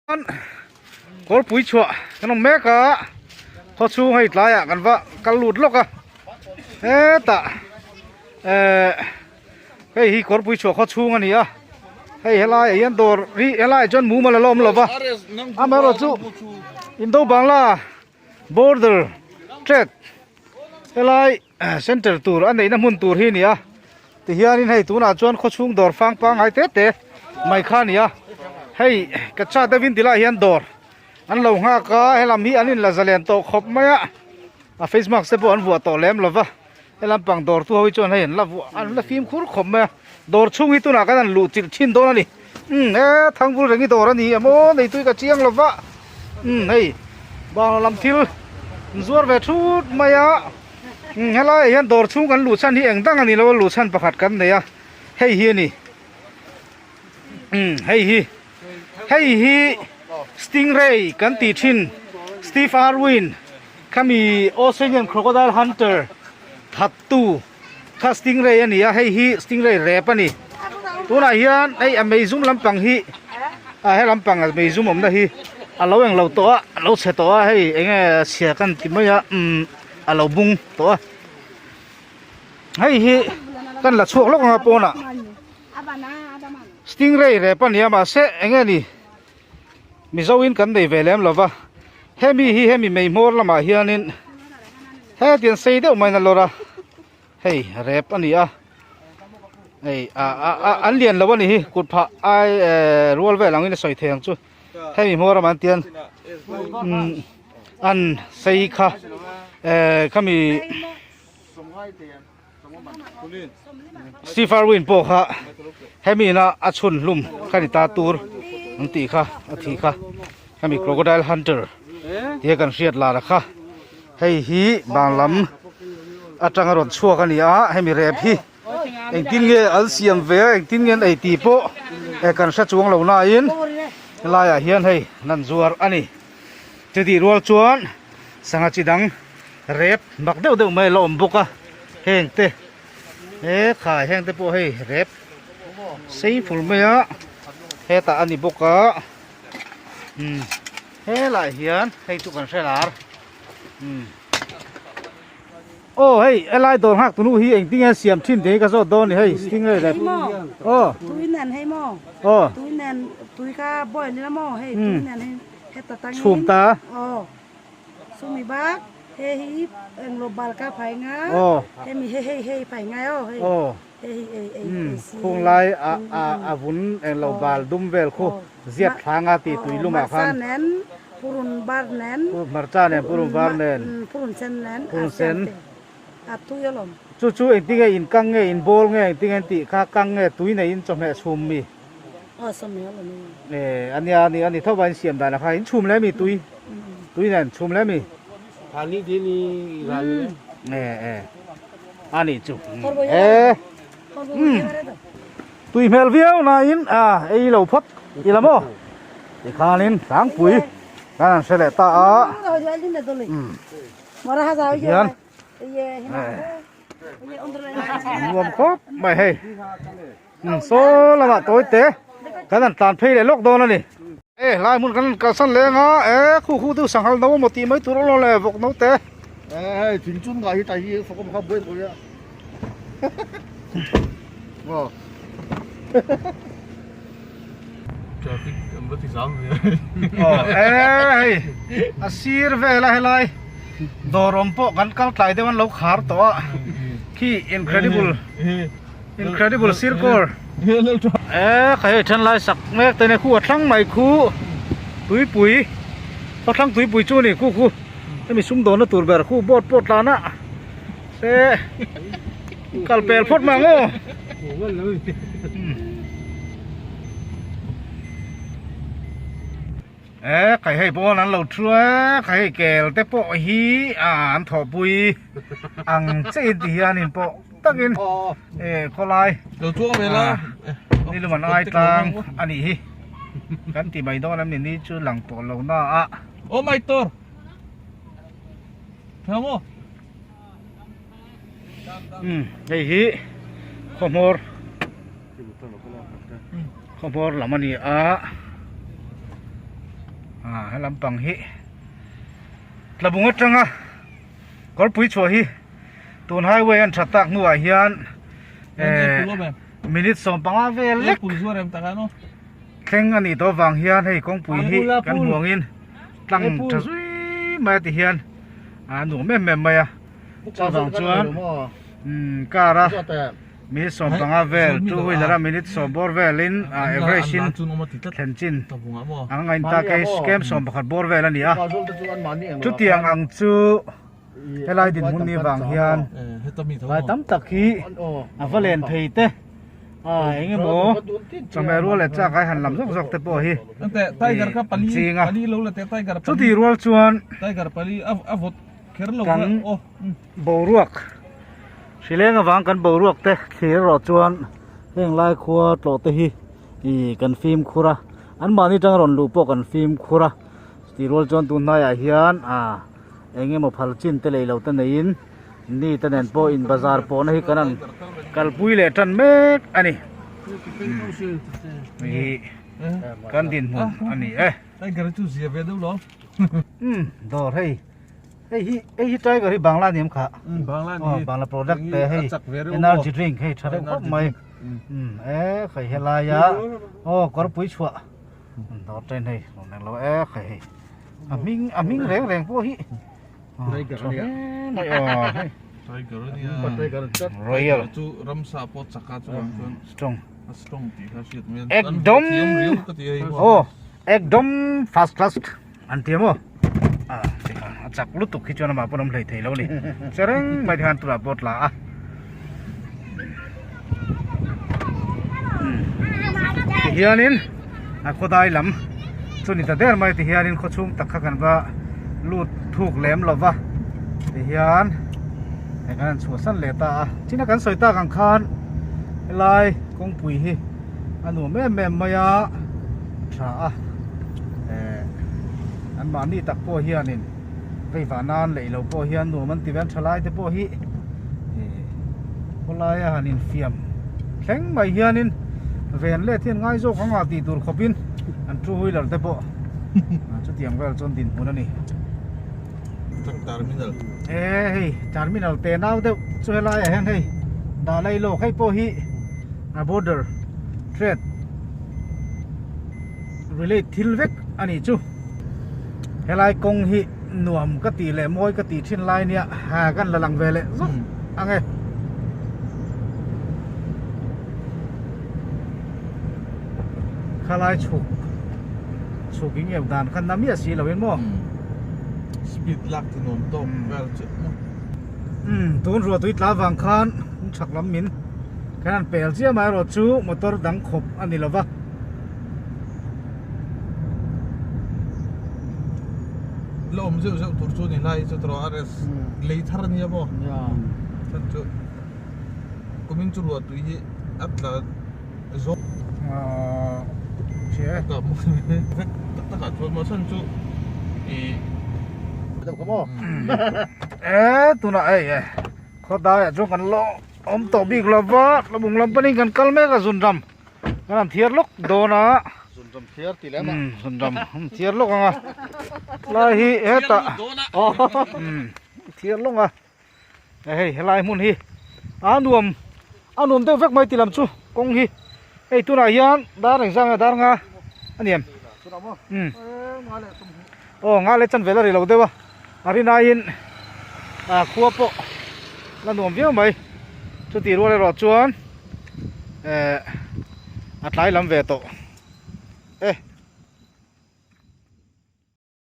Kawrpui chhuah kan awm mek a, khaw chhung hei tlaiah kan va kal lut lawk a, hetah ehh hei hi kawrpui chhuah khaw chhung a ni a, hei helaiah hian dawr hi helaiah chuan mumal a la awm lo va, amaherawhchu Indo Bangla border trade helai center tur a neihna hmun tur hi a ni a tihianin hei tunah chuan khawchhung dawr fang pangngai te te mai kha a ni a hei kacha deuhin ti lai hian dawr an lo nghak a helam hi an inla zalen tawh khawp mai a a face mask te pawh an vuah tawh lem lova helam pang dawr tu ho hi chuan hei an la vuah an la fimkhur khawp mai a dawr chhung hi tunah kan han luh chilh thin dawn a ni umm he thangbul reng hi dawr a ni emaw neitui ka chiang lova umm hei bangla lam thil an zuar ve thut mai a umm helaiah hian dawr chhung kan luh chhan hi eng dang a ni lo a luh chhan pakhat kan nei a hei hi a ni umm hei hi hei hi stingray kan tih thin Steve Irwin khami Australian crocodile hunter thattu. Kha stingray a ni a hei hi stingray rep a ni tunah hian hei a meizum lampang hi a he lampang a meizum awmna hi a lo englo tawh a a lo chhe tawh a hei eng nge chhia kan ti mai a umm a lo bung tawh a hei hi kan la chhuak lawk anga pawnah stingray rep a ni a mahse eng nge ni Mizo in kan nei ve lem lova hemi hi hemi mei hmawr lamah hianin hetiang sei deuh maiin a lawr a hei rep a ni a hei a a an lian lo a ni hi kut phah ai eh rual vel angin a sawi thei ang chu hemi hmawr lamah an tian umm an sei kha eh khami. Steve Irwin pawh kha hemi ina a chhun hlum kha ni ta tur an tih kha a thih kha hemi crocodile hunter tia kan hriat lar a kha hei hi bang lam atanga rawn chhuak a ni a hemi rep hi engtin nge an siam ve a engtin nge an ei tih pawh eh kan hre chuang lo nain helaiah hian hei an zuar a ni chutih rual chuan sangha chi dang. Rep mak deuh deuh mai a la awm bawk a heng te he khai heng te pawh hei rep sei fur mai a hetah a ni bawk a umm helaiah hian hei chu kan hre lar umm aw hei helai dawr nghak tunu hi engtin nge siam thin tih hi ka zawt dawn a ni hei stingray rep aw tui nen hei maw aw tui nen tui kha boil ila maw hei tui nen hei heta tangin chhum ta aw. Sumi bak he hi englo bal ka phai nga hemi he hei hei phai ngai aw hei he hi ei ei ei si khung lai a a a vun englo bal dum vel khu ziat thla nga ti tui lum ah khan hmarcha nen purun bar nen hmarcha nen purun var nen purun sen nen purun sen a tui alawm chu chu engtin nge in kang nge in bawl nge engtin nge an tih kha kang nge tui nei in chawhmeh chhum mi aw sawmhmeh alawm e ania ani ani tho va in siam dan ah kha in chhum le mi tui tui nen chhum le mi e e ani chu e tui hmel viau na in a ei lo phawt ila maw tikhanin tlangpui kan han hre leh ta a tihian nuam khawp mai hei saw lamah tawi te kan han tlan phei leh lawk dawn a ni e lai hmun kan kalsan leng a e khu khu deuh sanghal no emaw tih mai tur alawm le vawk no te e hei thing chun ngai hi tai hi fawk awm kha buai buai a maw traffic an va ti zam ve aw e hei a sir vel a helai dawr awm pawh kan kal tlai deuh an lo khar tawh a khi incredible Incredible Sirkawr E khai hei then lai sak mek te ne khu a thlang mai khu tuipui khaw thlang tuipui chu ni khu khu hemi sumdawn na tur ber khu boat pawh tlan a se kal pel phawt mang aw E khai hei pawn an lo thu a khai hei kel te pawh hi a an thawhpui ang che in ti hian in pawh takin e khawlai lo chuang ve la ni luman ai tlang a nih hi kan ti mai dawn em ni ni chu lang tawh lo na a oh my tor thau maw hei hi Ah he lampang hi tlabung atanga kawrpui chhuah hi tun highway an that tak hnuah hian eh minute 15 vel lek thleng a nih tawh vang hian hei kawngpui hi kan hmuangin tlang tha zui mai a ti hian a nuam em em mai a chuvang chuan umm car a minute 15 vel two wheeler a minute 10 bawr velin a average in thlen chin ang a in ta kei kem 11 bawr vel a ni a chutiang ang chu helai dinhmun ni vang hian vai tam tak hi a va len thei te a eng emaw chawhmeh rual leh chak ai han lam zawk zawk te pawh hi an ching a chutih rual chuan kan boruak hrileng avang kan boruak te thlir erawh chuan heng lai khua tlawh te hi ih kan fimkhur a anmahni tang rawn luh pawh kan fimkhur a chutih rual chuan tun hnaiah hian ah eng emaw phal chin te lei lo te neiin ni te nen pawh in bazar pawhna hi kan han kalpui leh tan mek a ni hei hi kan dinhmun a ni e Tiger chu zia ve deuh lo um dawr hei hei hi hei hi tiger hi bangla ni em kha bangla ni bangla product te hei energy drink hei tha deuh khawp mai um e khai helaia aw kawrpui chhuah dawr ten hei rawn eng lo e khai hei a hming a hming reng reng pawh hi Tiger a nia. Tiger a nia. Tiger chat. Royal. Chu ramsa pawh chaka chuan chuan Strong. a strong tih kha hriat mai. Ekdom. Thiam riau ka ti hei. Oh, ekdom first class an ti maw? Ah, a chak lutuk hi chuan amah pawn awm hlei thei lo ni. Chereng mai te khan tunah pawh tla a. Tihianin a khawdai lam chu ni ta der mai tihianin khaw chhung tak kha kan va lut thuk lem lo va tihian hei kan han chhuahsan leh ta a china kan sawi tak ang khan helai kawngpui hi a nuam em em mai a tha a eh anmahni tak pawh hianin vei vah nan leh ilo pawh hian nuam an ti ve an tha lai te pawh hi ih khawlaia han infiam thleng mai hianin ven let hian ngai zawk ang a tih tur khawpin an two wheeler te pawh chutiang vel chuan dinhmun a ni. Terminal e hei terminal te nau deuh chu helaiah hian hei dah lai lawk hei pawh hi a border trade relate thil vek a nih chu. Helai kawng hi nuam ka tih leh mawi ka tih thin lai nia ha kan la lang ve leh zawk ang e. Khalai chhuk chhuk in eu dan kha na miah si lo in maw. Speed lak ti nuam tawk vel chu maw. Umm tun ruah tui tla vang khan chhak lam min khan an pel chiam a erawh chu motor dang khawp a ni lo va. La awm zeuh zeuh tur chu ni lai chu tawh RS lei thar ania maw chan chu kumin chu ruah tui hi a tla zawk ka vek tak tak ah chuan maw chan chu ih e tunah hei e khawdai ah chuan kan la awm tawh bik lova tlabung lam panin kan kal mek a zunram. Kan han thiar lawk dawn a. Zunram thiar tih leh mah. Zunram an thiar lawk ang a. Lai hi hetah thiar lawk a. Hei helai hmun hi a nuam a nuam deuh vek mai ti lam chu kawng hi. Hei tunah hian dar engzang nge dar nga a ni em? Aw nga leh chanvel a ri lo deuh a. A rinaiin a khua pawh la nuam viau mai chutih rual erawh chuan eh a tlai lam ve tawh e.